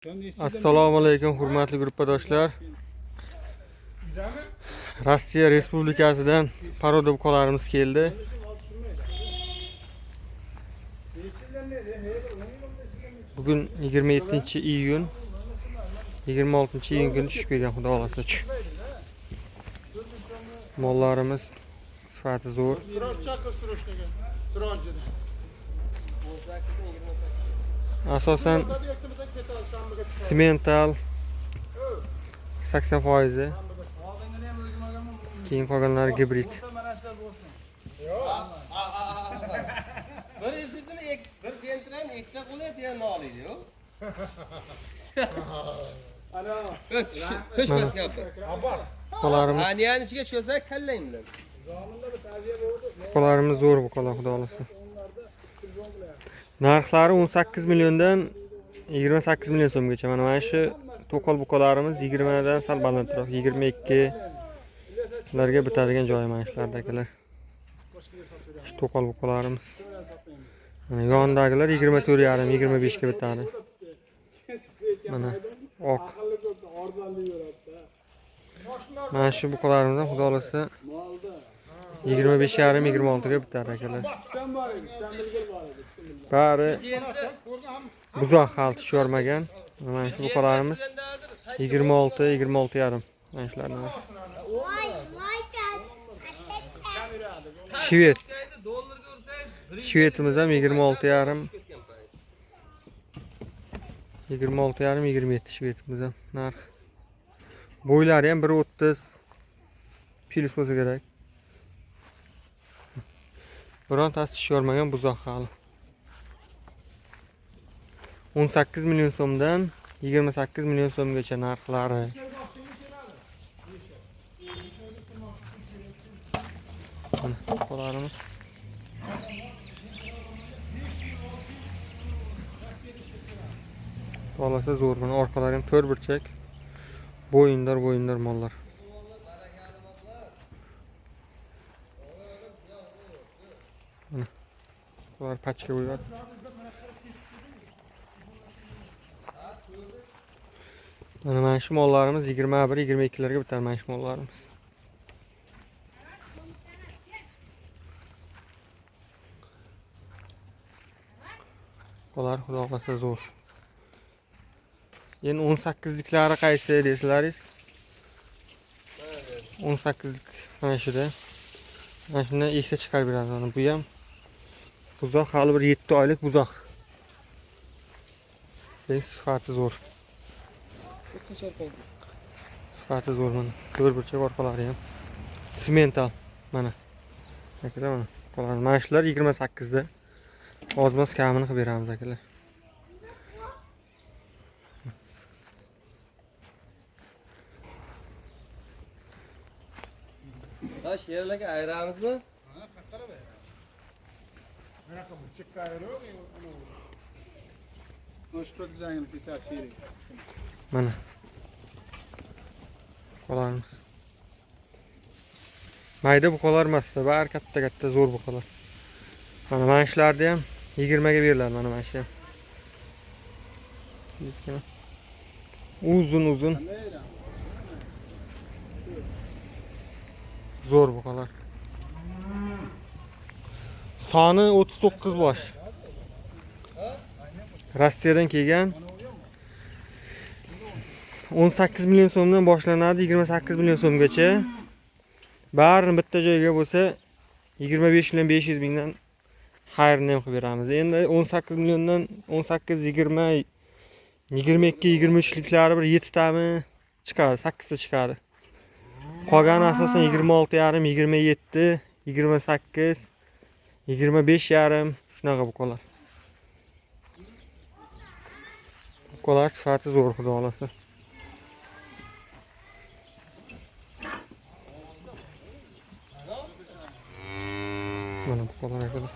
Assalomu alaykum hurmatli gruppadoshlar. Rossiya Respublikasidan paroda buqalarimiz keldi. Bugun 27 iyun, 26 iyun kuni tushib kelgan, xudo xohlasa. Mollarimiz sifati zo'r. Siroj chaqir, Sirojga. Sirojini. Asosan simental 80%, keyin qolganlari gibrid. Bir isisini bir centren ikkita qo'laydi ya noliydi-yu. Tushmas gapir. Buqalarimiz Aniyani ichiga tushsa kallang bilan. Buqalarimiz zo'r buqalar, xudo xohlasa. Narxlari 18 milliondan 28 million so'mgacha. Mana shu to'qol buqalarimiz 20 dan sal balandroq, 22 ularga bitadigan joyi mana shularda, akalar. Shu to'qol buqalarimiz. Mana yonidagilar 24,5, 25 ga bitadi. Mana oq. Mana shu buqalarimiz ham, xudo xohlasa, 25,5, 26 ga bitadi, akalar. Bari buzoq, hali tish yormagan. Mana shu buqalarimiz 26, 26,5. Mana shularni. Shved. Dollarga ursangiz Shvedimiz ham 26,5, 26,5, 27 shvedimiz ham narx. Bo'ylari ham 1.30 plyus bo'lsa kerak. Birontasi tish yormagan, buzoq hali. 18 million so'mdan 28 million so'mgacha narxlari. Mana buqalarimiz. Xohlasa zo'r, buni orqalari ham to'rt burchak. Bo'yindor bo'yindor mollar. Mana. Bular pachka qo'yadi. Mana shu mollarimiz 21, 22 larga bitadi mana shu mollarimiz. Bular xudo xohlasa zo'r. Endi 18liklari qaysi deysizlaringiz? 18lik mana shuda. Mana shundan ikkita chiqarib beramiz. Mana bu ham buzoq, hali bir 7 oylik buzoq. Lekin sifati zo'r. Sifati zo'r mana. To'rt burchak orqalari ham. Simental mana. Akalar, mana. Qolgan mana shular 28 da. Ozmas kamini qilib beramiz, akalar. Ha, sherlarga ayramizmi? Bunaqa burchakka ayirib, shu zangini kechashi kerak. Mana. Buqalarimiz. Mayda buqalar emasda, bari katta-katta zo'r buqalar. Mana shularni ham 20 ga beriladi, mana shu ham. Uzun uzun. Zo'r buqalar. Soni 39 bosh. Rossiyadan kelgan. 18 million so'mdan boshlanadi, 28 million so'mgacha. Barini bitta joyga bo'lsa 25 million 500 mingdan xayrini ham qilib beramiz. Endi 18 milliondan 18, 20, 22, 23 liklari bir 7 tami chiqadi, 8 ta chiqadi. Qolgani asosan 26,5, 27, 28, 25,5 shunaqa buqalar. Buqalar sifati zo'r, xudo xohlasa. Mana buqalar, akalar.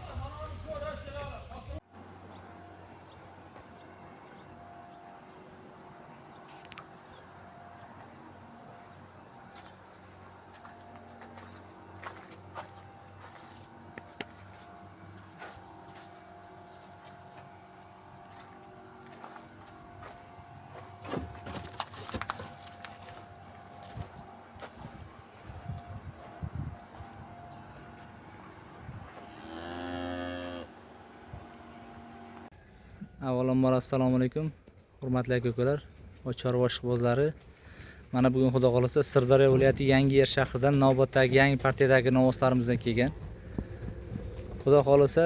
Avvalambor assalomu alaykum, hurmatli aka-ukalar va chorva ishqibozlari. Mana bugun Xudo xolasa Sirdaryo viloyati Yangiyer shahridan navbatdagi yangi partiyadagi novvoslarimizdan kelgan. Xudo xolasa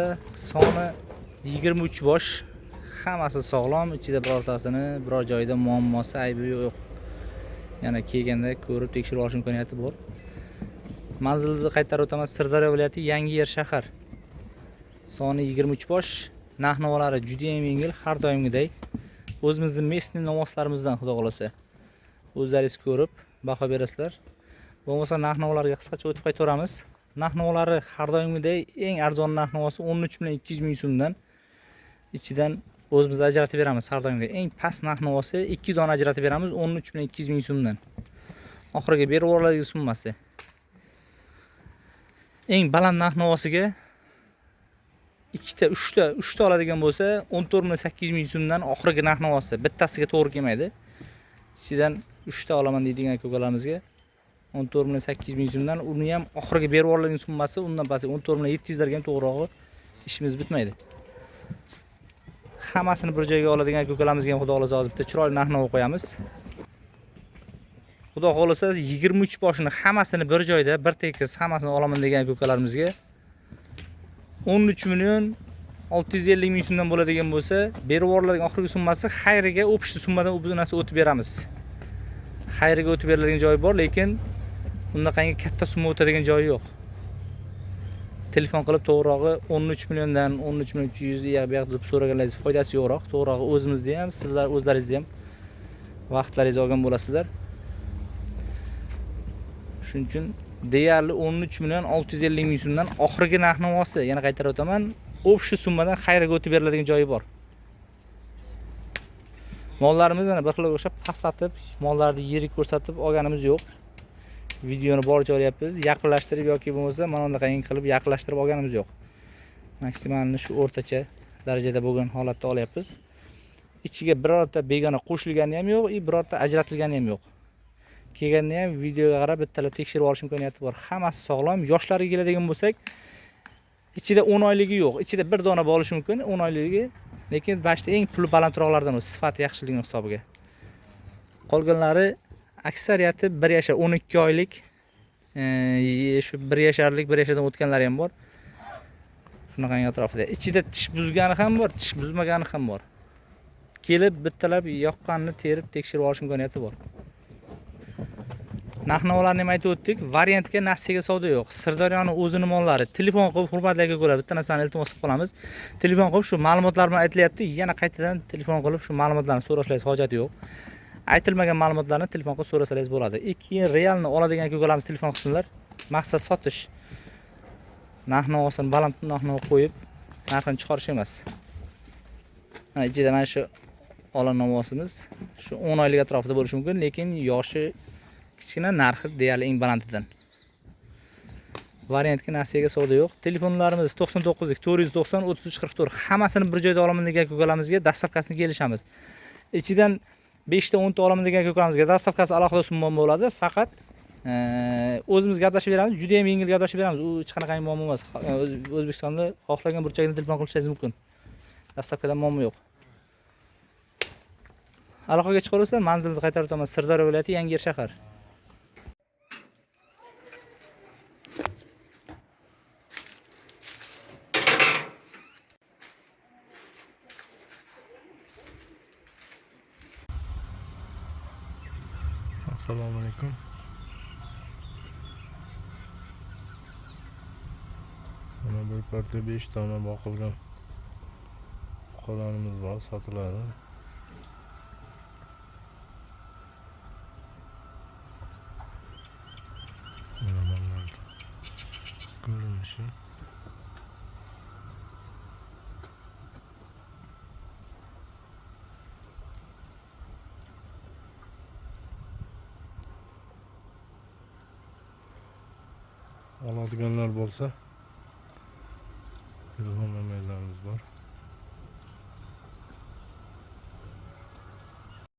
soni 23 bosh, hammasi sog'lom, ichida birortasini biror joyida muammosi, aybi yo'q. Yana kelganda ko'rib tekshirib olish imkoniyati bor. Manzilni qaytarib o'taman, Sirdaryo viloyati Yangiyer shahar. Soni 23 bosh, narx-navolari juda ham yengil, har doimgiday. O'zimizni местный novvoslarimizdan Xudo xolasa. O'zlaringiz ko'rib baho berasizlar. Bo'lmasa narx-navolarga qisqacha o'tib qaytaveramiz. Narx-navolari har doimgiday eng arzon narx-navosi 13 million 200 ming so'mdan. Ichidan o'zimiz ajratib beramiz har doimgiday. Eng past narx-navosi 2 dona ajratib beramiz 13 million 200 ming so'mdan. Oxiriga berib yuboriladigan summasi. Eng baland narx-navosiga ikkita, uchta oladigan bo'lsa 14 million 800 ming so'mdan oxirgi narx-navosi bittasiga to'g'ri kelmaydi. Ichidan 3 ta olaman deydigan aka-ukalarimizga 14 million 800 ming so'mdan, uni ham oxirgi berib yuboriladigan summasi undan past 14 million 700 larga ham to'g'rirog'i ishimiz bitmaydi. Hammasini bir joyga oladigan aka-ukalarimizga ham Xudo xolasa hozir bitta chiroyli narx-navo qo'yamiz. Xudo xolasa 23 boshini hammasini bir joyda, bir tekis hammasini olaman degan aka-ukalarimizga 13 million 650 ming so'mdan bo'ladigan bo'lsa, berib yuboriladigan oxirgi summasi xayriga o'pishli summadan bu narsa o'tib beramiz. Xayriga o'tib beriladigan joyi bor, lekin undaqangi katta summa o'tadigan joyi yo'q. Telefon qilib to'g'rirog'i 13 milliondan 13 million 300 u yoq bu yoq deb so'raganlaringiz foydasi yo'qroq. To'g'rirog'i o'zimizda ham, sizlar o'zlaringizda ham vaqtlaringizni olgan bo'lasizlar. Shuning uchun deyarli 13 million 650 ming so'mdan oxirgi narx-navosi, yana qaytarib o'taman, o'pshi summadan xayriga o'tib beriladigan joyi bor. Mollarimiz mana bir xilga o'xshab pastlatib, mollarni yirik ko'rsatib olganimiz yo'q. Videoni boricha olyapmiz, yaqinlashtirib yoki bo'lmasa mana bunaqangi qilib yaqinlashtirib olganimiz yo'q. Maksimalni shu o'rtacha darajada bo'lgan holatda olyapmiz. Ichiga birorta begona qo'shilgani ham yo'q, birorta ajratilgani ham yo'q. Kelganda ham videoga qarab bittalab tekshirib olish imkoniyati bor. Hammasi sog'lom. Yoshlarga keladigan bo'lsak, ichida 10 oyligi yo'q. Ichida bir dona bo'lishi mumkin, 10 oyligi, lekin bashda eng puli balandroqlardan u, sifati yaxshiligining hisobiga. Qolganlari aksariyati 1 yashar, 12 oylik, shu 1 yasharlik, 1 yashardan o'tganlari ham bor. Shunaqangi atrofida. Ichida tish buzgani ham bor, tish buzmagani ham bor. Kelib bittalab yoqqanini terib tekshirib olish imkoniyati bor. Narx-navolarni ham aytib o'tdik. Variantga nasiyaga savdo yo'q. Sirdaryoning o'zini mollari. Telefon qilib hurmatli aka-ukalar, bitta narsani iltimos qilib qolamiz. Telefon qilib shu ma'lumotlar bilan aytilyapti. Yana qaytadan telefon qilib shu ma'lumotlarni so'rashlaringiz hojati yo'q. Aytilmagan ma'lumotlarni telefon qilib so'rasangiz bo'ladi. Keyin realni oladigan aka-ukalarimiz telefon qilsinlar. Maqsad sotish. Narx-navosini baland narx-navo qo'yib, narxini chiqarish emas. Mana ichida mana shu ola novvosimiz shu 10 oylik atrofida bo'lishi mumkin, lekin yoshi kichkina, narxi deyarli eng balandidan. Variantga nasiyaga savdo yo'q. Telefonlarimiz 99 490 33 44. Hammasini bir joyda olaman degan aka-ukalarimizga dastavkasini kelishamiz. Ichidan 5 ta 10 ta olaman degan aka-ukalarimizga dastavkasi alohida summa bo'ladi. Faqat o'zimiz gaplashib beramiz, juda ham yengil gaplashib beramiz. U hech qanaqa muammo emas. O'zbekistonda xohlagan burchagidan telefon qilishingiz mumkin. Dastavkadan muammo yo'q. Aloqaga chiqaversa, manzilni qaytarib o'taman. Sirdaryo viloyati Yangiyer shahar. Assalomu alaykum. Mana bir partiya 5 dona boqilgan buqalarimiz bor, sotiladi. Mana mollar ko'rinishi. Oladiganlar bo'lsa telefon nomerlarimiz bor.